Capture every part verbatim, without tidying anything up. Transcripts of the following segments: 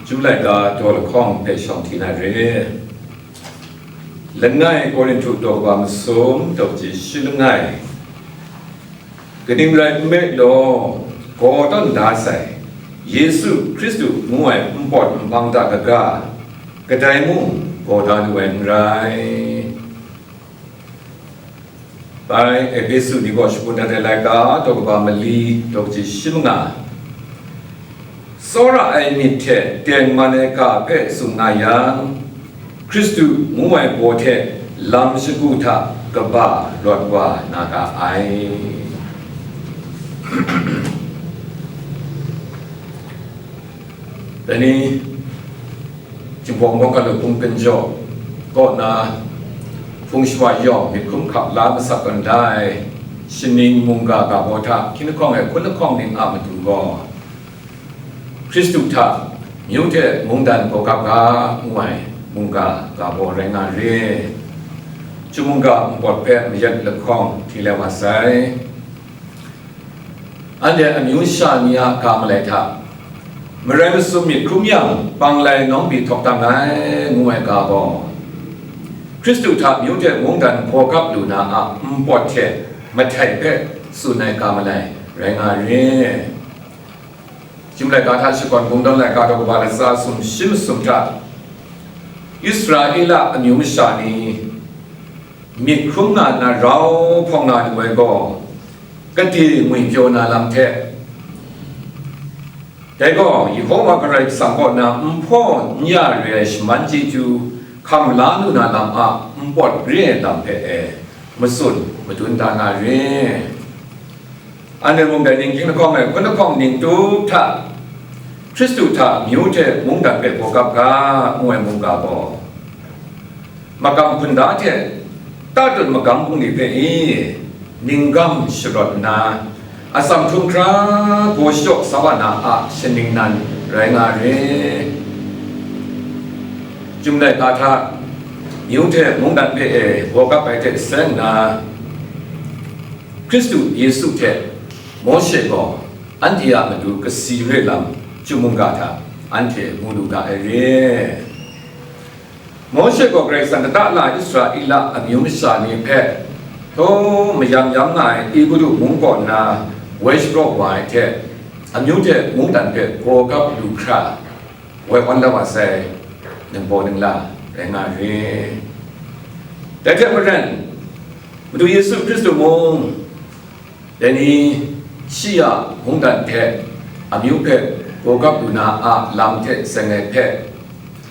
Ju laika daw lahkawng hpe shawng hti na re. Langai Korinhtu daw kaba masum daw kaji shi langai. Kaning rai nme law, gaw tawn da sai, Yesu Hkristu ngu ai npawt nhpang hta kaga, kadai mung gaw da lu ai n rai. Bai Ehpesu ni gaw shapun dat ai laika daw kaba mali daw kaji shi manga, tsawra ai myit hte tengman ai ga hpe tsun nga yang, Hkristu ngu ai baw hte lam shagu hta kaba rawt wa na ga ai. Dai ni, Jinghpaw Mawngga Lup Hpung Ginjaw kaw na hpung shawa yawng myit hkrum hkap la masak kau ndai shaning mungga ga baw hta hkying lahkawng e hkun lahkawng ning a matu gaw, Hkristu hta myu hte mungdan gaw gap ga ngu ai mungga ga baw rai nga re. Chyum mungga npawt hpe mayat lahkawng hti lai wa sai. Anhte amyu sha ni a ga malai hta, marai masum myit hkrum yang, panglai nawng pyi htawk dang ai, ngu ai ga gaw, Hkristu hta myu hte mungdan hpaw gap lu na a npawt hte mahtai hpe tsun ai ga malai rai nga re. Chyum laika hta shakawn kungdawn laika daw kaba latsa sumshi masum hta, Israela amyu masha ni myit hkrum nga nna rau hpawng nga lu ai gaw, kade ngwipyaw na lam hte, dai gaw Yehova Karai Kasang kaw na n hpaw n ya re ai shaman chyeju hkam la lu na lam a npawt re ai lam hpe e matsun madun da na re. Anhte mung dai ning hkying lahkawng e hkun lahkawng ning tup hta, Hkristu hta myu hte mungdan hpe hpaw gap ga, ngu ai mungga gaw, makam hpunda hte tatut magam bungli hpe i, ninggam sharawt nna, atsam hkrum hkra gaw shadaw sa wa na a shaning nan rai nga re. Chyum laika hta, myu hte mungdan hpe e hpaw gap ai hte seng nna, Hkristu Yesu hte Mawshe gaw anhte a matu kasi re lam chyum mungga hta anhte mu lu ga ai re. Mawshe gaw Karai Kasang kata la Israela amyu masha ni hpe htaw mayam yam nga ai Egutu mung kaw nna woi shapraw wa ai hte, amyu hte mungdan hpe gaw gap lu hkra woi awn la wa sai ningbaw ningla rai nga re. Dai hte maren, Madu Yesu Hkristu mung, dai ni shi a mungdan hte amyu hpe gaw gap lu na a lam hte seng ai hpe,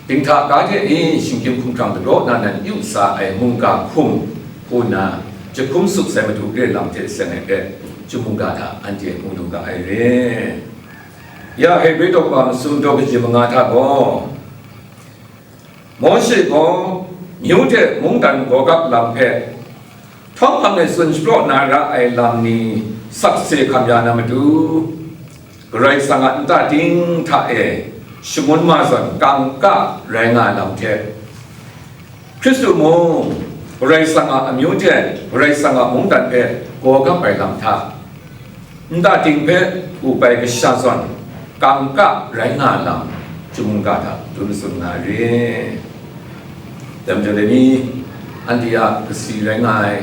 dinghta ga hte e shinggyim hkumhkrang dagraw na nan yu sa ai mungga hkum hku nna, jahkum sup sai Madu re lam hte seng ai hpe, chyum mungga hta anhte mu lu ga ai re. Ya Hebre daw kaba masum daw kaji manga hta gaw, Mawshe gaw myu hte mungdan gaw gap lam hpe, htawng hpang e tsun shapraw na ra ai lam ni sakse hkam ya na matu, Karai Kasang a nta ting hta e shangun ma zawn kangka rai nga ai lam hte, Hkristu mung Karai Kasang a amyu hte Karai Kasang a mungdan hpe gaw gap ai lam hta, nta ting hpe up ai kasha zawn kangka rai nga lam, chyum mungga hta dum tsun nga re. Dai majaw dai ni, anhte a kasi rai nga ai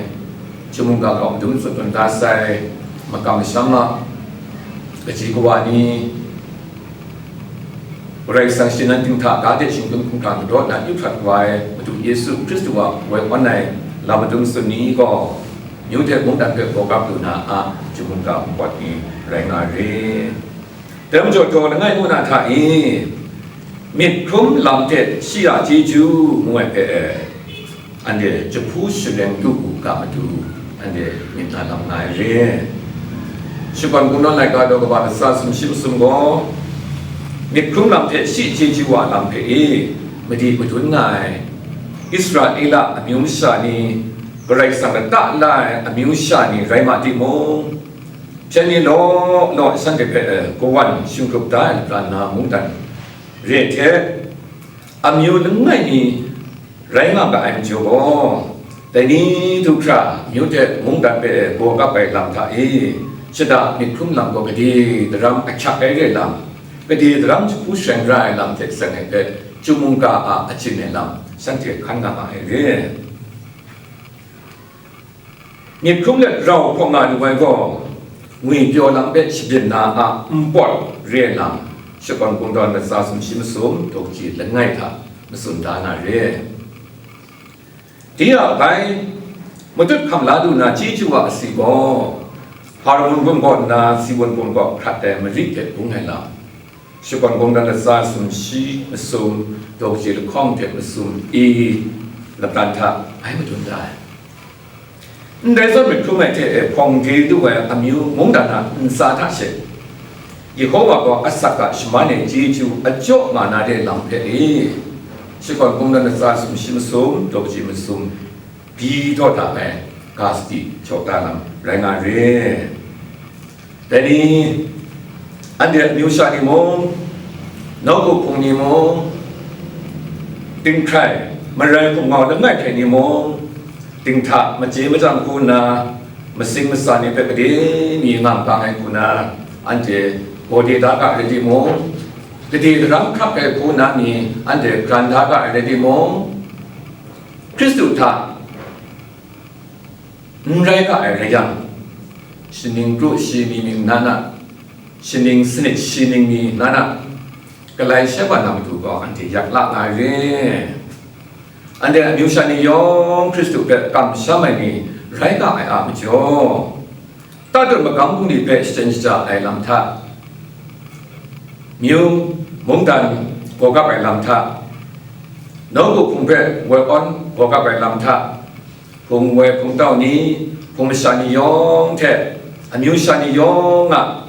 chyum mungga gaw madum tsun tawn da sai, makam masham a kaji kawa ni, Karai Kasang shi nan dinghta ga hte shinggyim hkumhkrang dagraw na yu hkrat wa ai Madu Yesu Hkristu a woi awn ai lam madum tsun ni gaw, myu hte mungdan hpe gaw gap lu na a chyum mungga npawt ni rai nga re. Dai majaw daw langai ngu na hta i, myit hkrum lam hte shi a chyeju ngu ai hpe e, anhte jahpu shaleng lu u ga matu, anhte myit na lam nga ai re. Shakawn Kungdawn laika daw kaba latsa sumshi masum gaw, myit hkrum lam hte shi chyeju wa lam hpe e madi madun nga ai Israela amyu masha ni, Karai Kasang lata la ai amyu masha ni rai ma timung, hpyen ni law law shanhte hpe kawan shinggrup da ai lapran na mungdan re hte, amyu langai mi rai nga ga ai majaw gaw, dai ni du hkra myu hte mungdan hpe gaw gap ai lam hta e, shada myit hkrum lam gaw gade daram ahkyak ai re lam, Gade daram jahku seng ra ai lam hte seng ai hpe, chyum mungga a achyin ai lam shanhte hkan nga ma ai re. Myit hkrum let rau hkawng nga lu ai gaw, ngwipyaw lam hpe shabyin na a npawt re ai lam, shakawn kungdawn latsa sumshi masum daw kaji langai hta matsun da na re. Dai a bai, matut hkam la lu na chyeju a asi gaw, Hermon bum kaw nna Ziwon bum kaw hkrat ai mari hte bung ai lam, shakawn kungdawn latsa sumshi masum daw kaji lahkawng hte masum i lapran hta bai madun da ai. Ndai zawn myit hkrum ai hte e hpawng de lu ai amyu mungdan a ntsa hta she, Yehova gaw asak a shaman e chyeju a jaw nga na de lam hpe e, shakawn kungdawn latsa sumshi masum daw kaji masum bi daw da ai ga sadi jaw da lam rai nga re. Dai ni, anhte amyu sha ni mung, nawku hpung ni mung, dinghkrai marai hpungmau langai hte ni mung, dinghta machye majang hku nna, masing masa ni hpe gade mi ngam gang ai hku na, anhte gaw de da ga ai rai timung, gade daram hkrap ai hku na mi anhte hkran da ga ai rai timung, Hkristu hta n rai ga ai rai yang, shaning kru shi mi mying na na, shaning sanit shi mying mi na na, galai shaiban na matu gaw anhte yak la nga ai re. Anhte amyu sha ni yawng Hkristu hpe kamsham ai ni rai nga ai a majaw, tatut magam bungli hpe shachyen shaja ai lam hta, myu mungdan gaw gap ai lam hta, nawku hpung hpe woi awn gaw gap ai lam hta, hpung woi hpung tau ni, hpung masha ni yawng hte amyu sha ni yawng a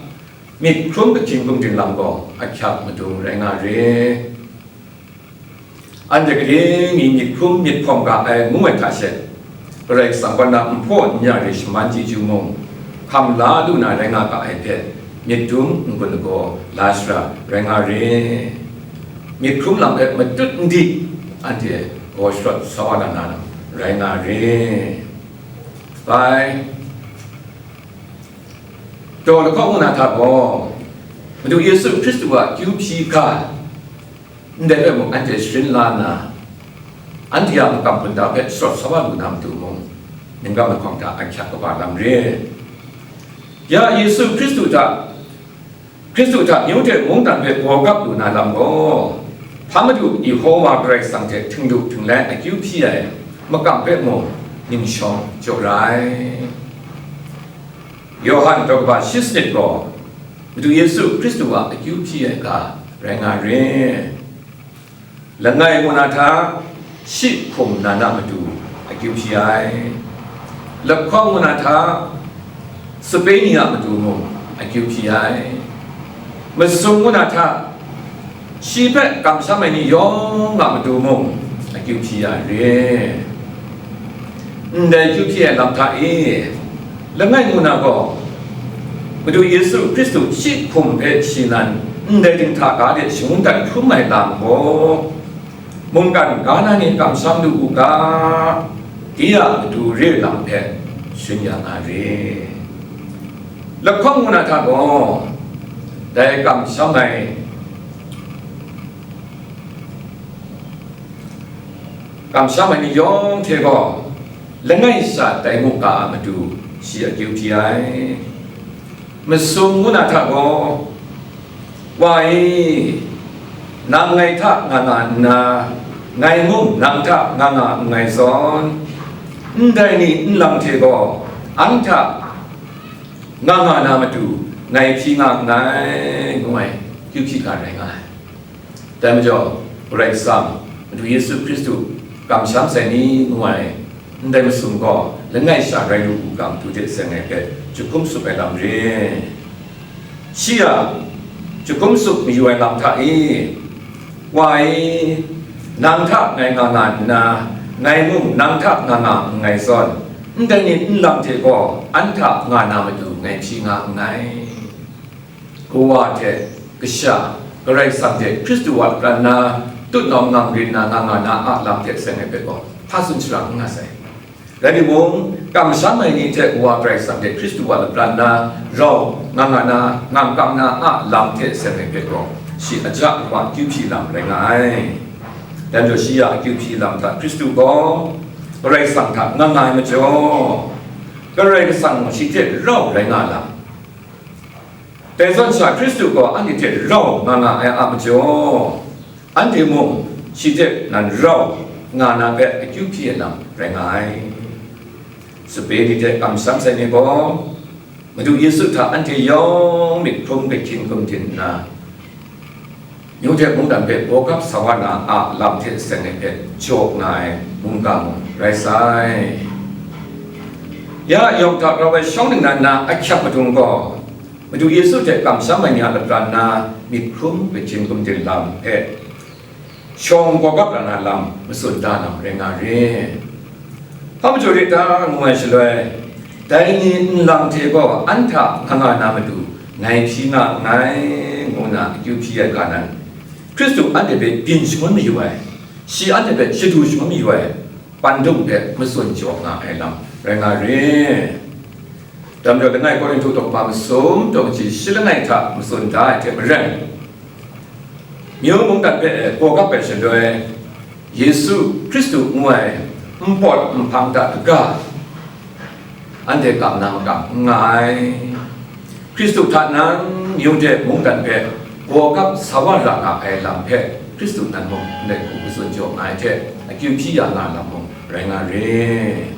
myit hkrum gahkying gumding lam gaw ahkyak madung rai nga re. Anhte gade mi myit hkrum myit hpawng ga ai ngu ai hta she, Karai Kasang kaw na nhpaw n ya re shaman chyeju mung, hkam la lu na rai nga ga ai hpe, myit dum n-gun lagaw la shara rai nga re. Myit hkrum lam hpe matut n di, anhte gaw sharawt sa wa na na rai nga re. Bai, daw lahkawng ngu na hta gaw, Madu Yesu Hkristu a akyu hpyi ga, ndai hpe mung anhte sharin la nna, anhte a makam hpunda hpe sharawt sa wa lu na matu mung, ningkam lahkawng hta ahkyak kaba lam re. Ya Yesu Hkristu hta, Hkristu hta amyu hte mungdan hpe gaw gap lu na lam gaw, hpa Madu Yehova Karai Kasang hte htingdu htinglai akyu hpyi ai makam hpe mung ning shawng jaw ra ai. Yawhan daw kaba shi sanit gaw, Madu Yesu Hkristu a akyu hpyi ai ga rai nga re. Langai ngu na hta, shi hkum na na matu akyu hpyi ai. Lahkawng ngu na hta, sape ni a matu mung akyu hpyi ai. Masum ngu na hta, shi hpe kamsham ai ni yawng a matu mung akyu hpyi ya re. Ndai akyu hpyi ai lam hta e, langai ngu na gaw, Madu Yesu Hkristu shi hkum hpe shi nan ndai dinghta ga de shangun dat hkrum ai lam gaw, mungkan ga na ni kamsham lu u ga, dai a matu re lam hpe shun ya nga re. Lahkawng ngu na hta gaw, dai kamsham ai, kamsham ai ni yawng hte gaw, langai sha dai mungga a matu shi akyu hpyi ai. Masum ngu na hta gaw, Wa e, nang ngai hta nga nga nna, ngai mung nang hta nga nga nngai zawn, ndai ni nlang hte gaw an hta nga nga na matu ngai hpyi nga nngai, ngu ai akyu hpyi ga rai nga ai. Dai majaw, Karai Kasang, Madu Yesu Hkristu, kamsham sai ni ngu ai ndai masum gaw langai sha rai lu u ga matu hte seng ai hpe jahkum tsup ai lam re. Shi a jahkum tsup mayu ai lam hta e, Wa e, nang hta ngai nga nga nna, ngai mung nang hta nga nga nngai zawn, ndai ni nlang hte gaw an hta nga na matu ngai hpyi nga nngai. Kawa hte kasha, Karai Kasang hte Hkristu a lapran na tutnawng ngam rin na nga nga na a lam hte seng ai hpe gaw, hpa tsun shara n nga sai. Rai timung, kamsham ai ni hte Kawa Karai Kasang hte Hkristu a lapran na rau nga nga na, ngam kam na a lam hte seng ai hpe gaw, shi aja wa akyu hpyi lam rai nga ai. Dan jaw shi ya akyu hpyi lam hta Hkristu gaw Karai Kasang hta nga nga ai majaw, Karai Kasang shi hte rau rai nga lam. Dai zawn sha Hkristu gaw anhte hte rau nga nga ai a majaw, anhte mung shi hte nan rau nga na hpe akyu hpyi ai lam rai nga ai. Sape ni hte kamsham sai ni gaw, Madu Yesu hta anhte yawng myit hkrum gahkyin hkum din nna, Myu de mungdan hpe bawgap sa wa na a lam hte seng ai hpe jaw nga ai mungga mung rai sai. Ya yawng hta rau ai shawng ningnan na ahkyak madung gaw, Madu Yesu hte kamsham ai ni a lapran na myit hkrum gahkyin hkum din lam hpe shawng bawgap ra na lam matsun da lam rai nga re. Hpa majaw re ta ngu ai shaloi, dai ni nlang hte gaw an hta nga nga na matu ngai hpyi nga nngai, ngu na akyu hpyi ai ga nan, Hkristu anhte hpe byin shangun mayu ai, shi anhte hpe shadu shangun mayu ai, pandung hpe matsun jaw nga ai lam rai nga re. Dam jaw langai Korinhtu daw kaba masum daw kaji shi langai hta matsun da ai hte maren, Myu mungdan hpe gaw kap ai shaloi, Yesu Hkristu ngu ai npawt nhpang hta kaga, anhte kam na makam n nga ai. Hkristu hta nan myu de mungdan hpe gaw kap sa wa ra nga ai lam hpe, Hkristu nan mung ndai hku matsun jaw nga ai hte, akyu hpyi ya nga lam mung rai nga re.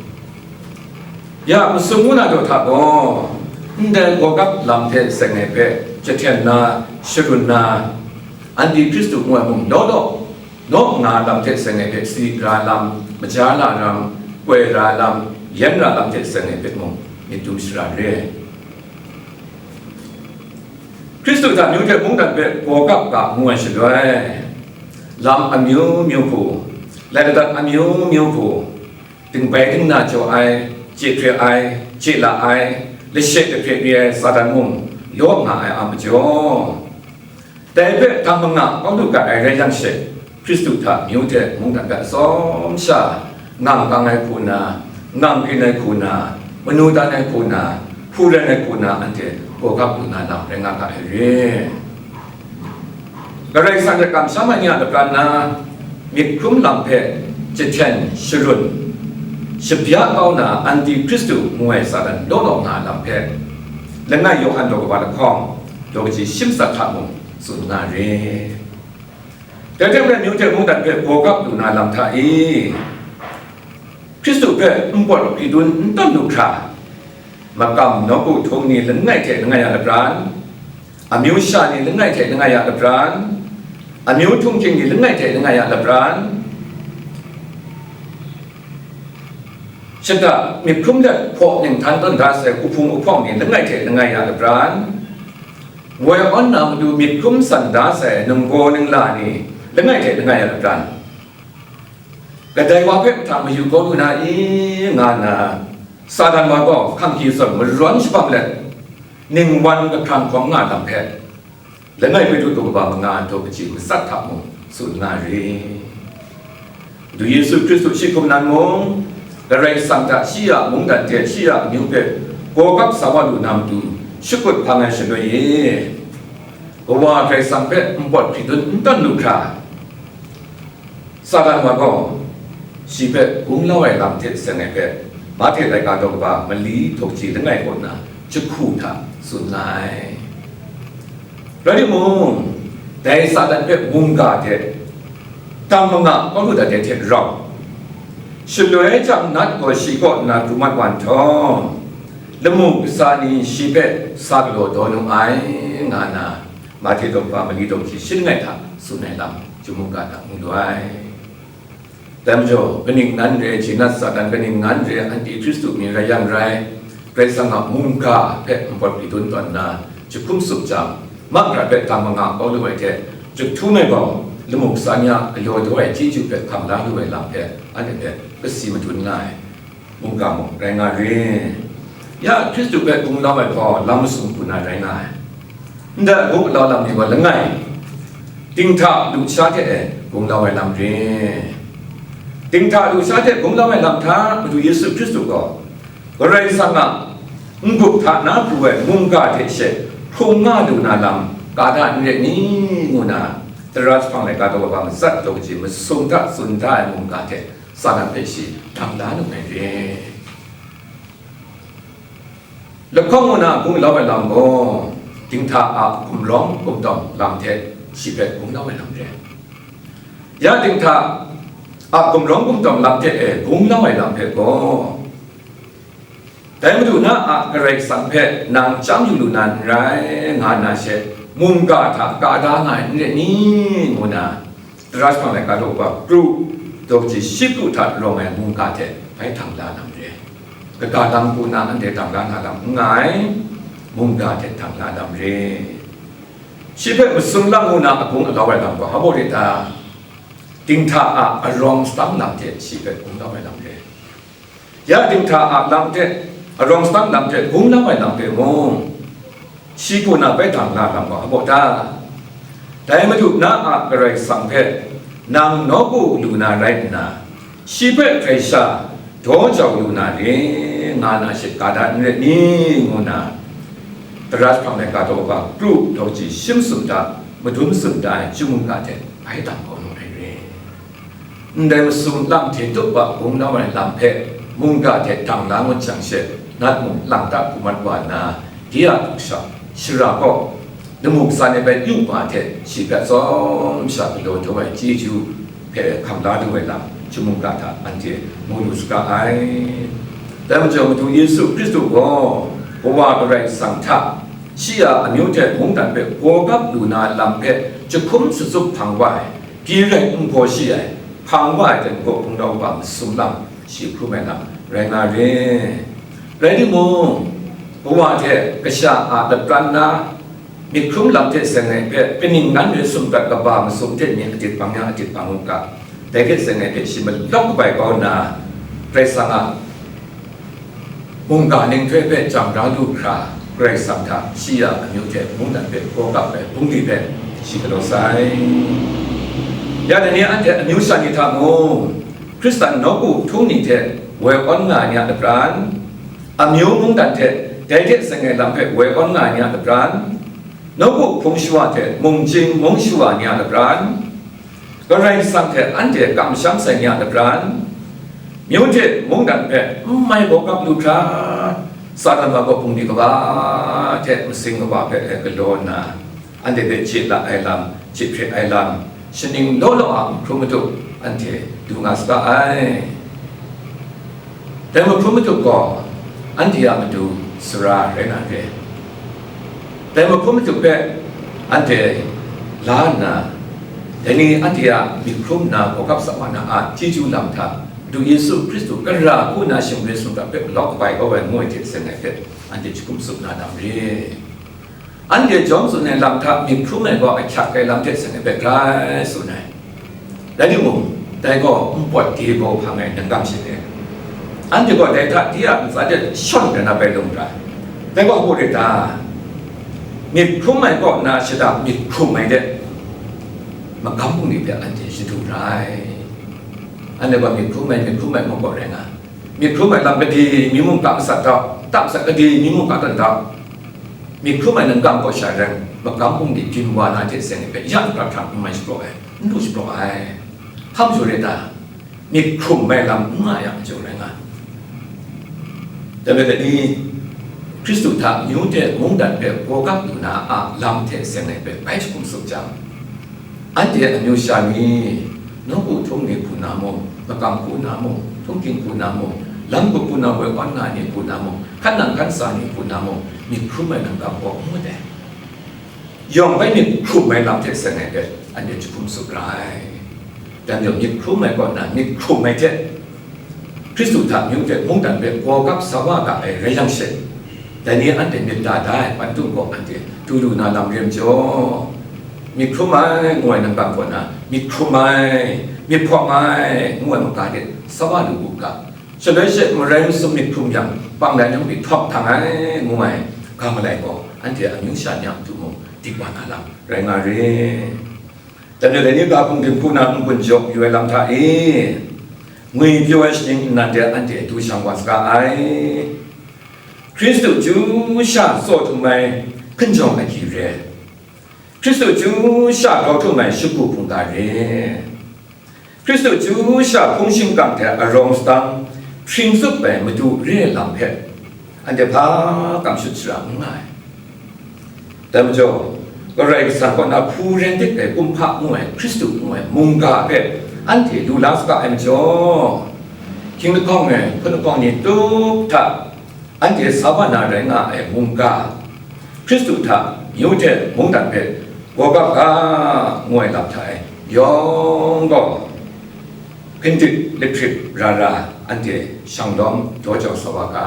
Ya, masum ngu na daw hta gaw, ndai gaw kap lam hte seng ai hpe jahten na, sharun na, anti Hkristu ngu ai mung law law, naw nga lam hte seng ai hpe sadi ra lam, maja la lam, koi ra lam, yen ra lam hte seng ai hpe mung myit dum shara re. Hkristu hta myu hte mungdan hpe gaw kap ga ngu ai shaloi, lam amyu myu hku, lai ladat amyu myu hku, dingbai dingna jaw ai, chye hkre ai, chye la ai, lashe lahpre re ai Satan mung law nga ai a majaw, dai hpe hta manga kau lu gat ai rai yang she, Hkristu hta myu hte mungdan hpe atsawm sha, ngang kang ai hku na, ngang grin ai hku na, manu dan ai hku na, hku rai ai hku na, anhte gaw kap lu na lam rai nga ga ai re. Karai Kasang hte kamsham ai ni a lapran na, myit hkrum lam hpe jahten sharun, shabya kau na anti Hkristu ngu ai Satan law law nga lam hpe, langai Yawhan daw kaba lahkawng, daw kaji shi matsat hta mung tsun nga re. Dai hte maren, myu hte mungdan hpe gaw kap lu na lam hta e, Hkristu hpe npawt hkri dun n tawn lu hkra, makam nawku htung ni langai hte langai a lapran, amyu sha ni langai hte langai a lapran, amyu htunghking ni langai hte langai a lapran, shada myit hkrum let hpaw ninghtan tawn da sai uhpung uhpawng ni langai hte langai a lapran, woi awn na matu myit hkrum san da sai ningbaw ningla ni langai hte langai a lapran, kadai wa hpe mahtang mayu kau lu na i, nga nna, Satan wa gaw hkanggi zawn marawn shabam let, ningwan kahkrang hkawm nga lam hpe, langai Petru daw kaba manga daw kaji matsat hta mung tsun nga re. Madu Yesu Hkristu shi hkum nan mung, Karai Kasang hta shi a mungdan hte shi a amyu hpe gaw kap sa wa lu na matu shakut hpang ai shaloi e, Kawa Karai Kasang hpe npawt hkri dun n tawn lu hkra, Satan wa gaw shi hpe gunglau ai lam hte seng ai hpe, Mahte laika daw kaba mali daw kaji langai kaw na jahku hta tsun nga ai. Rai timung, dai Satan hpe mungga hte dang manga kau lu dat ai hte rau, shaloi jang nat gaw shi kaw nna pru mat wa nhtawm, lamu kasa ni shi hpe sa galaw daw nu ai, nga nna, Mahte daw kaba mali daw kaji shi langai hta tsun ai lam, chyum mungga hta mu lu ai. Dai majaw, kaning nan re, jinat Satan kaning nan re, anti Hkristu mi rai yang rai, Karai Kasang a mungga hpe npawt hkri dun tawn nna, jahkum tsup jang, mahkra hpe dang manga kau lu ai hte, jahtum ai gaw, lamu kasa ni a galaw daw ai chyeju hpe hkam la lu ai lam hpe, anhte hpe kasi madun nga ai. Mungga mung rai nga re. Ya Hkristu hpe gunglau ai gaw lam masum hku na rai nga ai. Ndai gunglau lam ni gaw langai, dinghta lusha hte e gunglau ai lam re. Dinghta lusha hte gunglau ai lam hta Madu Yesu Hkristu gaw Karai Kasang a n-gup hta na pru ai mungga hte she hkrung nga lu na lam, ka da n re ni, ngu na, tara jahpang laika daw kaba matsat daw kaji masum hta tsun da ai mungga hte Satan hpe shi dang la nu ai re. Lahkawng ngu na gung lau ai lam gaw, dinghta a gumrawng gumtawng lam hte shi hpe gung lau ai lam re. Ya dinghta a gumrawng gumtawng lam hte e gung lau ai lam hpe gaw, dai Madu na a Karai Kasang hpe nang chyam yu lu na n rai, nga na she, mungga hta ka da nga ai n re ni, ngu na, tara jahpang laika daw kaba kru, daw kaji shi kru hta rawng ai mungga hte bai dang la na mare. Kaga lam hku na anhte dang la na lam n nga ai, mungga hte dang la na mare. Shi hpe masum lang ngu na agung alau ai lam gaw, hpa baw re ta? Dinghta a arawng sadang lam hte shi hpe gung lau ai lam re. Ya dinghta a lam hte, arawng sadang lam hte gung lau ai lam hpe mung, shi hku na bai dang la lam gaw, hpa baw ta? Dai Madu na a Karai Kasang hpe nang nawku lu na rai nna, shi hpe hkrai sha daw jau lu na re, nga na she ka da n re ni, ngu na, tara jahpang laika daw kaba kru daw kaji shi masum hta, madun masum da ai chyum mungga hte bai dang kau nu ai re. Ndai masum lam hte tup a gung lau ai lam hpe mungga hte dang la ngut jang she, nat mung lang ta hku mat wa nna, di a htuk shak shara gaw, lamu kasa ni bai yu ma hte shi hpe atsawm sha galaw daw ai chyeju hpe hkam la du ai lam, chyum mungga hta anhte mu lu saga ai. Dai majaw, Madu Yesu Hkristu gaw Kawa Karai Kasang hta, shi a amyu hte mungdan hpe gawgap lu na lam hpe jahkum shatsup hpang wa ai, pyi rai n hpaw shi ai, hpang wa ai hte makaw hpung rau wa masum lam, shi hkrum ai lam rai nga re. Rai timung, Kawa hte kasha a lapran na, myit hkrum lam hte seng ai hpe, kaning nan re sumdat kaba masum hte myit adit bang yang adit bang u ga, dai hte seng ai hpe shi malawk kabai kau nna, Karai Kasang a mungga ninghtoi hpe chyam ra lu hkra, Karai Kasang hta shi a amyu hte mungdan hpe gawgap ai bungli hpe shi galaw sai. Ya dai ni anhte amyu sha ni hta mung, Hkristan nawku htung ni hte woi awn nga ai ni a lapran, amyu mungdan hte dai hte seng ai lam hpe woi awn nga ai ni a lapran, nawku hpung shawa hte mung chying mung shawa ni a lapran, Karai Kasang hte anhte kamsham sai ni a lapran, myu hte mungdan hpe n mai gawgap lu hkra, Satan wa gaw bungli kaba hte masing kaba hpe galaw nna, anhte hpe chye la ai lam, chye hpre ai lam, shaning law law a n hkrum matuk, anhte du nga saga ai. Dai mahkrum matuk gaw, anhte a matu sara rai na re. Dai mahkrum matuk hpe anhte la nna, dai ni anhte a myit hkrum nna gawgap sa wa na a chyeju lam hta, Madu Yesu Hkristu kara hku na shingri sumta hpe malawk kabai kau ai ngu ai hte seng ai hpe, anhte jahkum tsup na lam re. Anhte jawm tsun ai lam hta myit hkrum ai gaw ahkyak ai lam hte seng ai hpe grai tsun ai. Rai timung, dai gaw npawt de bau hpang ai nangkam shin e. Anhte gaw dai hta di a ntsa de shawn kra na bai lung ra. Dai gaw hku rit ta? Myit hkrum ai kaw na shada myit hkrum ai de, magam bungli hpe anhte shadu ra ai. Anhte gaw myit hkrum ai, myit hkrum ai ngu gaw rai nga. Myit hkrum ai lam kade mi mungga masat dau, tam sat kade mi mungga tawn dau. Myit hkrum ai nangkam kaw sha rai, magam bungli byin wa na hte seng ai hpe ya hkrap hkrap n mai shapraw ai, n lu shapraw ai. Hpa majaw rai ta? Myit hkrum ai lam n nga yang majaw rai nga. Dai rai ni, Hkristu hta amyu hte mungdan hpe gawgap lu na a lam hte seng ai hpe bai jahkum tsup jang, anhte amyu sha ni, nawku htung ni hku na mung, makam hku na mung, htunghking hku na mung, lam gup hku na woi awn nga ai ni hku na mung, hkan nang hkan sa ni hku na mung, myit hkrum ai nangkam kaw n ngut ai. Yawng bai myit hkrum ai lam hte seng ai hpe anhte jahkum tsup ra ai. Dan yawng myit hkrum ai kaw na myit hkrum ai hte, Hkristu hta amyu hte mungdan hpe gawgap sa wa ga ai rai yang she, dai ni anhte myit da da ai hpan htung gaw anhte du lu na lam re majaw, myit hkrum ai ngu ai nangkam kaw na myit hkrum ai, myit hpawng ai ngu ai maga de sa wa lu u ga, shaloi she marai masum myit hkrum yang, bang lai nang myit hpawng htang ai ngu ai ga malai gaw, anhte amyu sha ni a matu mung dik wa na lam rai nga re. Dai ni, dai ni ga hpung dinghku na n-gun jaw yu ai lam hta e, ngwi pyaw ai shaning nnan de anhte du shang wa saga ai. Hkristu chyu sha tsaw htum ai hkinjawng agyi re. Hkristu chyu sha grau htum ai shagu hpungga re, Hkristu chyu sha hpung shingkang hte arawng sadang hpring tsup ai madu re ai lam hpe, anhte hpa kamshut shara n nga ai. Dai majaw, Karai Kasang kaw na hpu ren dik ai kumhpa ngu ai Hkristu ngu ai mungga hpe anhte lu la saga ai majaw, hkying lahkawng e hpun lahkawng ni tup hta anhte sa wa na rai nga ai mungga, Hkristu hta myu hte mungdan hpe gawgap ga ngu ai lam hta e yawng gaw, hpindit lip hkrip ra ra anhte shanglawm daw jau sa wa ga.